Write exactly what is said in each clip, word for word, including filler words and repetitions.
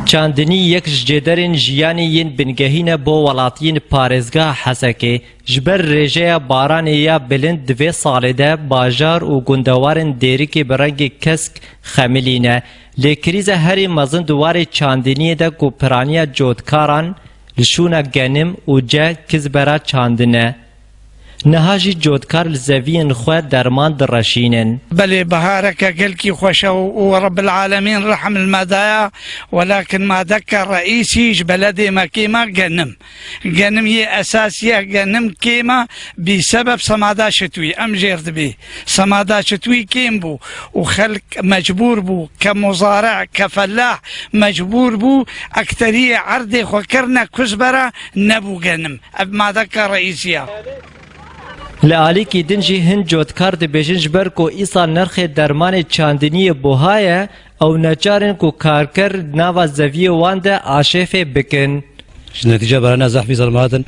Çandinî yek ji cêderên jiyanê yên bingehî ne bo welatiyên parêzgeha Hesekê. Ji ber rêjeya baranê ya bilind di vê salê de bajar û gundewarên Dêrikê bi rengê kesk xemilî ne. Lê krîza herî mezin di warê çandiniyê de ku piraniya cotkaran li şûna Genim û Ce Kizbera çandine. Niha jî cotkar li zeviyên xwe derman direşînin. Belê, bihareke gelkî xweş e û, û Rebbil Alemîn rehm li me daye, welakin madeke reîsî ji beledê me kêm e Genim. Genim yê esasî ye, Genim kêm e, bî sebeb semada şitwî, em jêr dibî. Semada şitwî kêm bû û xelk mecbûr bû, ke muzare, ke felah mecbûr bû, ekteriyê erdê xwe kirine Kuzbera, nebû Genim. Ev madeke reîsî ye. Li alîkî din jî hin cotkar dibêjin, ji ber ku îsal nirxê dermanê çandiniyê buha ye, ew neçar in ku karker nava zeviyê wan de aşêfê bikin. Ji netîce berhane zehfî zer me hatin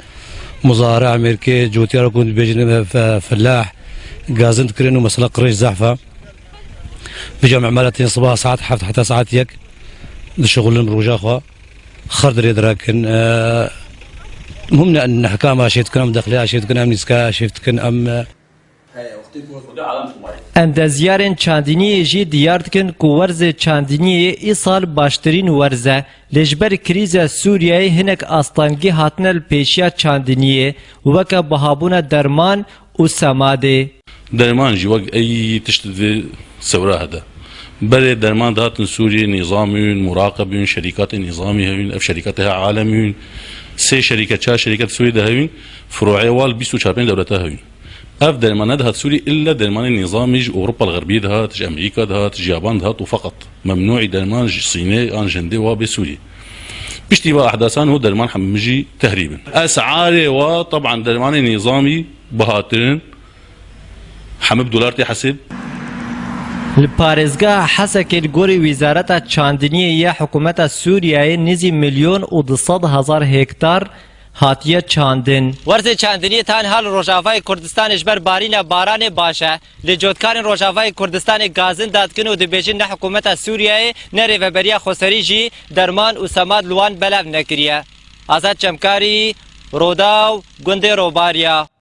muzahara Amerîkê, cotiyar ku dibêjin, e, fe-, felah, gazin dikirin û mesela qirêj zehf e. Vêca memela tên sibaha saet heft heta saet yek dişixulin roja xwe. Xer dirê dirakin, e, mum ne, nehkama aşêf dikin, em dexlê aşêf dikin, em nîska aşêf dikin, em, e, Endeziyarên çandiniyê jî diyar dikin ku werzê çandiniyê îsal baştirîn werz e, lê ji ber krîza Sûriyeyê hinek astengî hatine li pêşiya çandiniyê, weke bihabûna derman û semadê. Derman jî wek ey tişt di vê sewra hede. Berê derman dihatin Sûriyê, nîzam hûn, muraqeb hûn, şerîkatê nîzamî hewîn, ev şerîkatê he alem hûn. Sê şerîket, çar şerîket Sûriyê de hewîn, furuê wan bîst û çar pênc dewleta hewîn. Ev derman nedihat Sûriyê, illa dermanê nîzamî ji Ewropa Xerbiyê dihat, ji Amerîka dihat, ji Yaban dihat û feqet. Memnûî derman ji Sînê an ji Hindê wa bê Sûriyê. Piştî va ehdasan ho derman hemî jî tehrîb in. Esarê wa, teban dermanê nîzamî bihatir in. Hemî bi dolar tê hesêb. Li parêzgeha Hesekê li gorî Wîzareta Çandiniyê ya hikûmeta Sûriyeyê nêzî milyon û du sed hezar hektar hatiye çandin. Werzê çandiniyê tenha li Rojavayê Kurdistanê ji ber barîna baranê baş e. Lê cotkarên Rojavayê Kurdistanê gazin dadikin û dibêjin ne hikûmeta Sûriyeyê ne Rêveberiya Xweserî jî derman û semad li wan belav nekiriye. Azad Çemkarî, Rodaw, gundê Robariya.